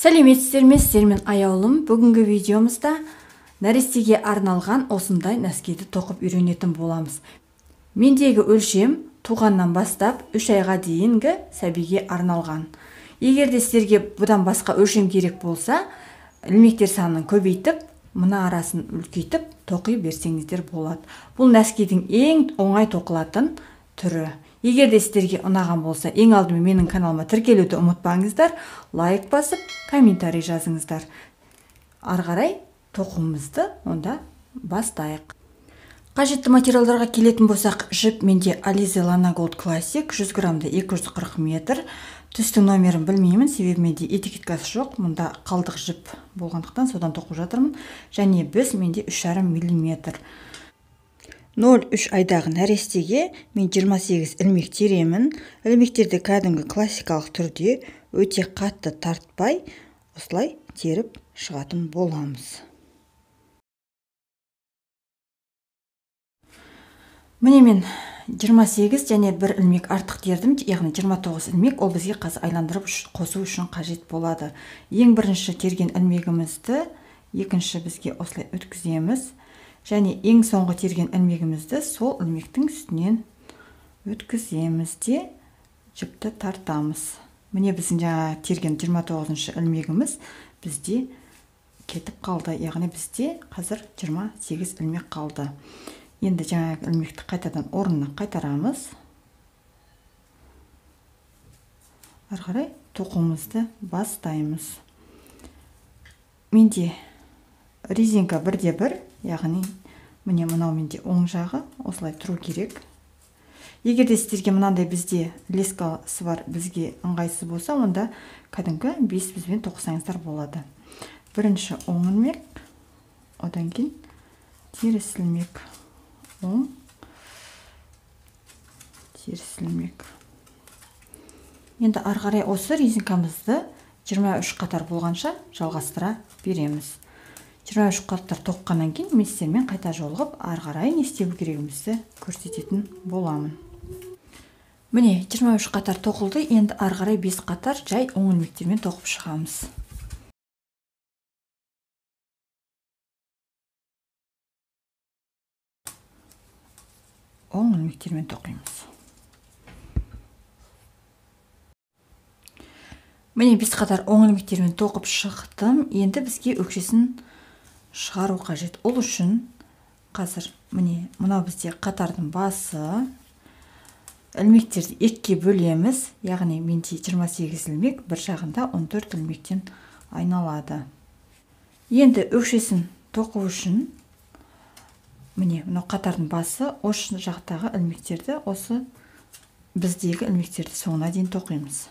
Сәлеметсіздер ме, сіздермен Аяулым. Бүгінгі видеомызда нәрестеге арналған осындай нәскиді тоқып үйренетін боламыз. Мендегі өлшем туғаннан бастап 3 айға дейінгі сәбиге арналған. Егер де сіздерге бұдан басқа өлшем керек болса, ілмектер санын көбейтіп, мына арасын үлкейтіп тоқи берсеңіздер болады. Бұл нәскидің ең оңай тоқылатын түрі. Егер де сіздерге ұнаған болса, ең алдымен менің каналыма тіркелуді ұмытпаңыздар, лайк басып, комментарий жазыңыздар. Ары қарай тоқуымызды онда бастайық. Қажетті материалдарға келетін болсақ, жіп менде Alize Lana Gold Classic 100 граммда 240 метр. Түстің номерін білмеймін, себебі менде этикеткасы жоқ, мұнда қалдық жіп болғандықтан содан тоқып жатырмын. Және біз менде 3,5 миллиметр. 0,3 айдағы нәрестеге мен 28 ілмек теремін. Ілмектерді кәдімгі классикалық түрде өте қатты тартпай, осылай теріп шығатын боламыз. Міне мен 28 және бір ілмек артық тердім, яғни 29 ілмек, ол бізге қазір айландырып қосу үшін қажет болады. Ең бірінші терген ілмегімізді екінші бізге осылай өткіземіз. Және ең соңғы терген ілмегімізді сол ілмектің үстінен өткіземіз де жіпті тартамыз. Міне біздің жаңа терген 29-шы ілмегіміз бізде кетіп қалды. Яғни бізде қазір 28 ілмек қалды. Енді жаңа ілмекті қайтадан орнына қайтарамыз. Ары қарай тоқуымызды бастаймыз. Менде резинка 1-1, яғни міне мынау менде оң жағы осылай тұру керек. Егер де сіздерге мынандай бізде лескасы бар, бізге ыңғайсыз болса, онда кәдімгі 5 бізбен тоқысаңыздар болады. Бірінші оң ілмек, одан кейін теріс ілмек, оң, теріс ілмек. Енді ары қарай осы резинкамызды 23 қатар болғанша жалғастыра береміз. 23 қатар тоққаннан кейін мен сіздермен қайта жолығып, ары қарай не істеу керегімізді көрсететін боламын. Міне 23 қатар тоқылды, енді ары қарай 5 қатар жай оң ілмектермен тоқып шығамыз. Оң ілмектермен тоқимыз. Міне 5 қатар оң ілмектермен тоқып шықтым. Енді бізге өкшесін шығару қажет. Ол үшін қазір міне мынау бізде қатардың басы. Ілмектерді екіге бөлеміз, яғни менде 28 ілмек, бір жағында 14 ілмектен айналады. Енді өкшесін тоқу үшін міне мынау қатардың басы, осы жақтағы ілмектерді, осы біздегі ілмектерді соңына дейін тоқимыз.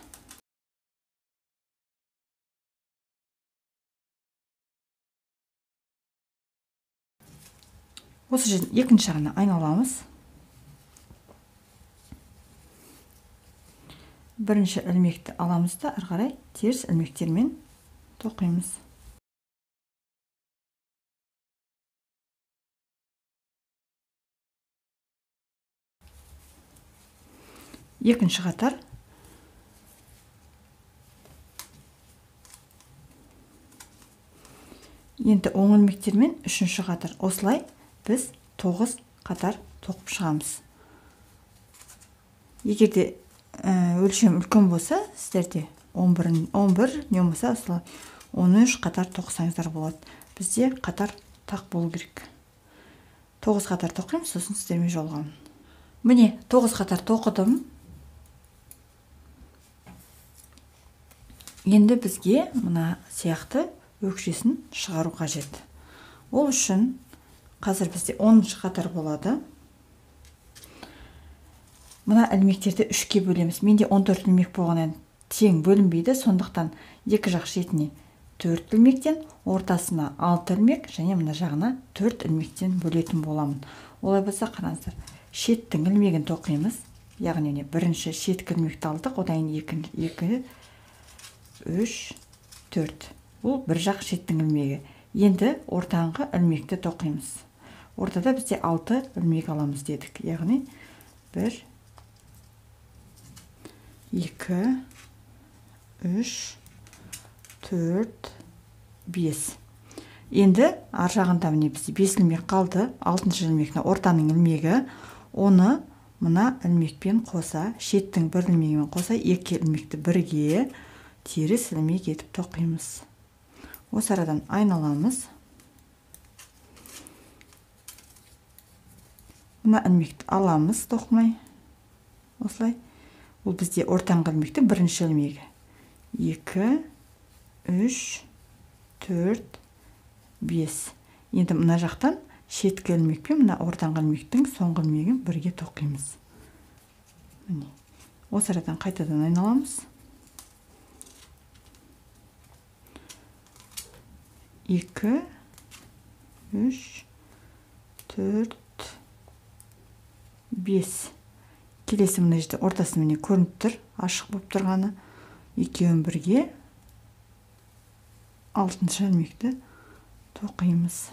Осы жерден екінші жағына айналамыз. Бірінші ілмекті аламыз да ары қарай теріс ілмектермен тоқимыз. Екінші қатар. Енді оң ілмектермен үшінші қатар. Осылай біз 9 қатар тоқып шығамыз. Егер де өлшем үлкен болса, сіздерде 11, не болмаса осылай 13 қатар тоқысаңыздар болады. Бізде қатар тақ болу керек. 9 қатар тоқимыз, сосын сіздермен жолығамын. Міне 9 қатар тоқыдым. Енді бізге мына сияқты өкшесін шығару қажет. Ол үшін қазір бізде 10 қатар болады. Мына ілмектерді 3-ке бөлеміз. Менде 14 ілмек болғаннан тең бөлінбейді, сондықтан екі жақ шетіне 4 ілмектен, ортасына 6 ілмек және мына жағына 4 ілмектен бөлетін боламын. Олай болса қараңыздар, шеттің ілмегін тоқимыз. Яғни міне бірінші шеткі ілмекті алдық, одан кейін 2, 3, 4. Бұл бір жақ шеттің ілмегі. Енді ортаңғы ілмекті тоқимыз. Ортада бізде 6 ілмек аламыз дедік. Яғни 1, 2, 3, 4, 5. Енді ар жағында міне бізде 5 ілмек қалды. 6-шы ілмек ортаның ілмегі. Оны мына ілмекпен қоса, шеттің бір ілмегімен қоса, екі ілмекті бірге теріс ілмек етіп тоқимыз. Осы арадан айналамыз. Мына ілмекті аламыз тоқымай. Осылай. Ол бізде ортаңғы ілмектің бірінші ілмегі. 2, 3, 4, 5. Енді мына жақтан шеткі ілмекпен мына ортаңғы ілмектің соңғы ілмегін бірге тоқимыз. Міне. Осы арадан қайтадан айналамыз. 2, 3, 4, 5. Келесі мына жерде ортасы міне көрініп тұр, ашық болып тұрғаны. Екеуін бірге 6-шы ілмекті тоқимыз.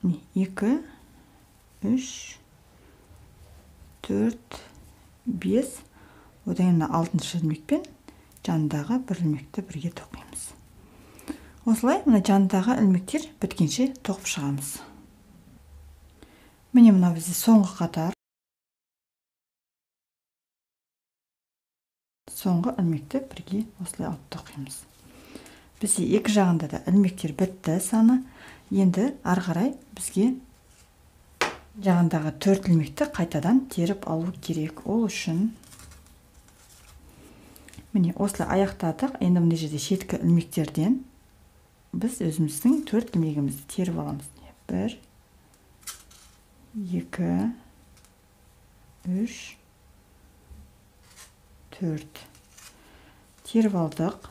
Міне 2, 3, 4, 5. Одан кейін мына 6-шы ілмекпен жанындағы бір ілмекті бірге тоқимыз. Осылай мына жанындағы ілмектер біткенше тоқып шығамыз. Міне мына бізде соңғы қатар. Соңғы ілмекті бірге осылай алып тоқимыз. Бізде екі жағында да ілмектер бітті саны. Енді ары қарай бізге жағындағы 4 ілмекті қайтадан теріп алу керек. Ол үшін міне осылай аяқтадық. Енді мына жерде шеткі ілмектерден біз өзіміздің 4 ілмегімізді теріп аламыз. 1, 2, 3, 4. Теріп алдық.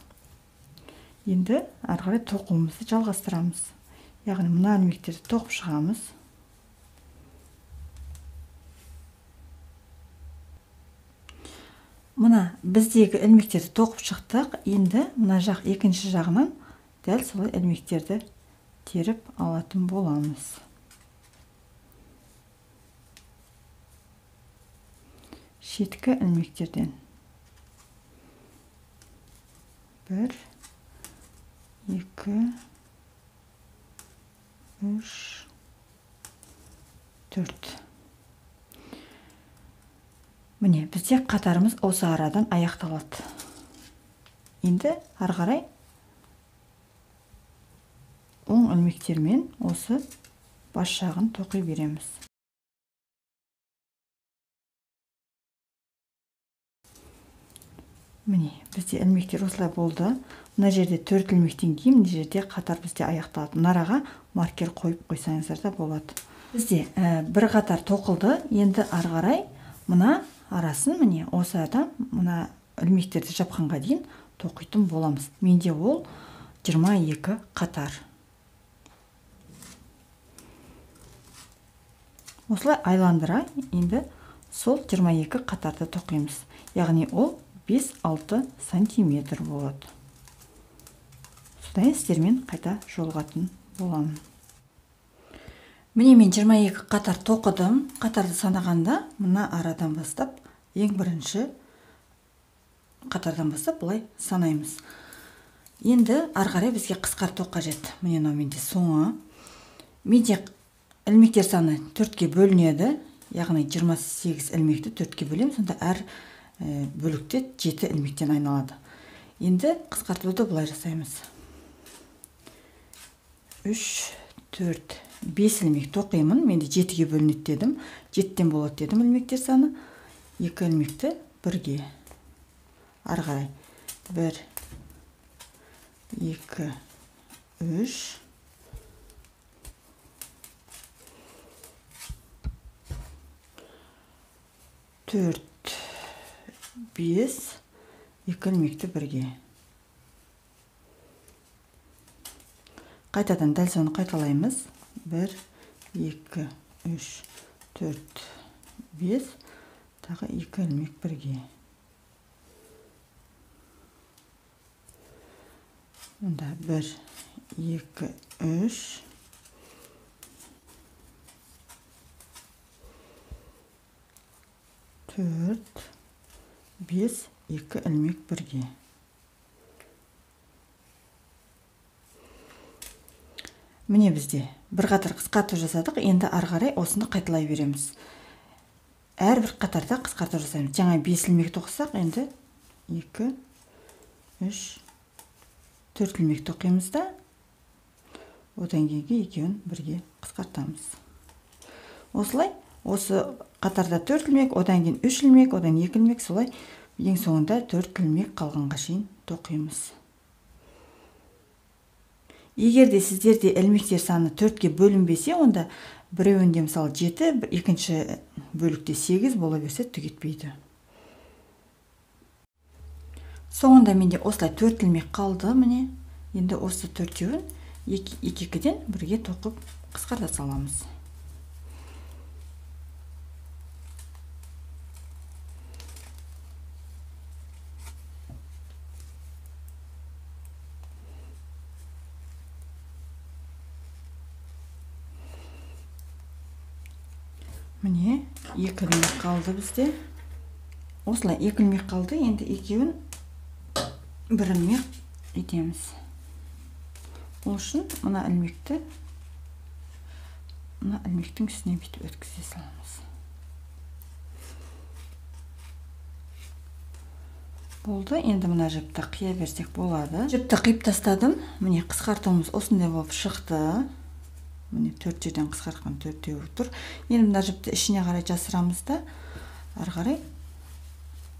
Енді ары қарай тоқуымызды жалғастырамыз. Яғни мына ілмектерді тоқып шығамыз. Мына біздегі ілмектерді тоқып шықтық. Енді мына жақ екінші жағынан дәл солай ілмектерді теріп алатын боламыз. Шеткі ілмектерден 1, 2, 3, 4. Міне бізде қатарымыз осы арадан аяқталады. Енді ары қарай оң ілмектермен осы бас жағын тоқи береміз. Міне бізде ілмектер осылай болды. Мына жерде 4 ілмектен кейін мына жерде қатар бізде аяқталады. Мына араға маркер қойып қойсаңыздар да болады. Бізде бір қатар тоқылды. Енді ары қарай мына арасын міне осы арадан мына ілмектерді жапқанға дейін тоқитын боламыз. Менде ол 22 қатар. Осылай айландыра енді сол 22 қатарды тоқимыз. Яғни ол 5-6 сантиметр болады. Содан сіздермен қайта жолығатын боламын. Міне мен 22 қатар тоқыдым. Қатарды санағанда мына арадан бастап ең бірінші қатардан бастап былай санаймыз. Енді ары қарай бізге қысқарту қажет. Міне мынау менде соңы. Менде ілмектер саны 4-ке бөлінеді. Яғни 28 ілмекті 4-ке бөлемін. Сонда әр бөлікте 7 ілмектен айналады. Енді қысқартуды былай жасаймыз. 3, 4, 5 ілмек тоқимын. Менде 7-ге бөлінеді дедім. 7-тен болады дедім ілмектер саны. 2 ілмекті бірге. Ары қарай 1, 2, 3, 4, 5, 2 ілмекті бірге. Қайтадан дәл соны қайталаймыз. 1, 2, 3, 4, 5, тағы 2 ілмек бірге. Мұнда 1, 2, 3, 4, 5, 2 ілмек бірге. Міне бізде бір қатар қысқарту жасадық. Енді ары қарай осыны қайталай береміз. Әрбір қатарда қысқарту жасаймыз. Жаңа 5 ілмек тоқысақ, енді 2, 3, 4 ілмек тоқимыз да, одан кейінгі екеуін бірге қысқартамыз. Осылай осы қатарда 4 ілмек, одан кейін 3 ілмек, одан 2 ілмек, солай ең соңында 4 ілмек қалғанға шейін тоқимыз. Егер де сіздерде ілмектер саны 4-ке бөлінбесе, онда біреуінде мысалы 7, екінші бөлікте 8 бола берсе түк етпейді. Соңында менде осылай 4 ілмек қалды. Міне, енді осы төртеуін екі-екіден бірге тоқып қысқарта саламыз. Міне, 2 ілмек қалды бізде. Осылай 2 ілмек қалды. Енді екеуін бір ілмек етеміз. Ол үшін мына ілмекті мына ілмектің үстіне бүйтіп өткізе саламыз. Болды. Енді мына жіпті қия берсек болады. Жіпті қиып тастадым. Міне, қысқартуымыз осындай болып шықты. Міне, 4 жерден қысқартқан төртеуі тұр. Енді мына жіпті ішіне қарай жасырамыз да, ары қарай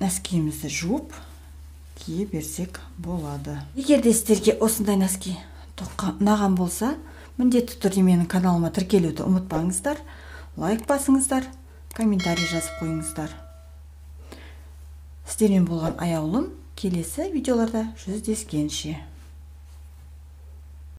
нәскиімізді жуып кие берсек болады. Егер де сіздерге осындай нәски тоққан ұнаған болса, міндетті түрде менің каналыма тіркелуді ұмытпаңыздар, лайк басыңыздар, комментарий жазып қойыңыздар. Сіздермен болған Аяулым, келесі видеоларда жүздескенше.